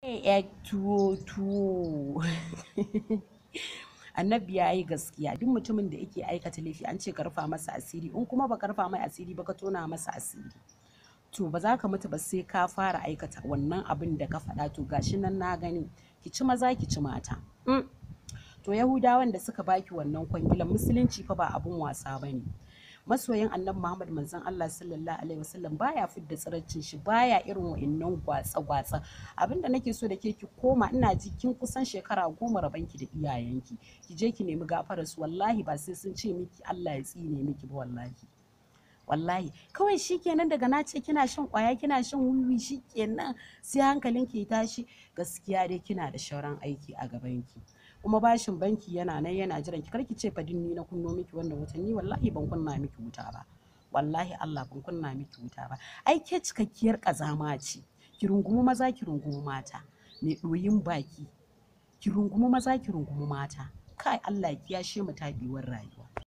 Ya tuwo tuwo. Annabi ya yi gaskiya, duk mutumin da yake aikata laifi an ce ka rufa masa asiri, in kuma ba ka rufa mai asiri ba ka tona masa asiri, to ba za ka mutu ba sai ka fara aikata wannan abin da ka faɗa. To gashi nan na gani, ki ci maza ki ci mata. To Yahudawan da suka baki wannan kwangilan, musulunci fa ba abun wasa bane. Masoyin Annabi Muhammad manzon Allah sallallahu alaihi wasallam baya fidda tsirancin shi, baya irin wa'annan gwatsa gwatsa. Abinda nake so da ke, ki koma, ina ji kin kusan shekara 10 rabanki da iyayenki, ki je ki nemi gafarar su. Wallahi ba sai sun ce miki Allah ya tsine miki ba, wallahi wallahi. Kawai shikenan daga na ce kina shan kwaya, kina shan wiwi, shikenan sai hankalinki ya tashi. Gaskiya dai kina da shauran aiki a gabanki, kuma bashin banki yana nan yana jiran ki. Karki ce fadin ni na kunno miki wannan wutan, ni wallahi ban kunna miki wuta ba, wallahi Allah ban kunna miki wuta ba. Ai ke cikakkiyar kazama ce, ki rungumi maza ki rungumi mata, mai ɗoyin baki, ki rungumi maza ki rungumi mata. Kai, Allah ya kiyashe mu taɓewar rayuwa.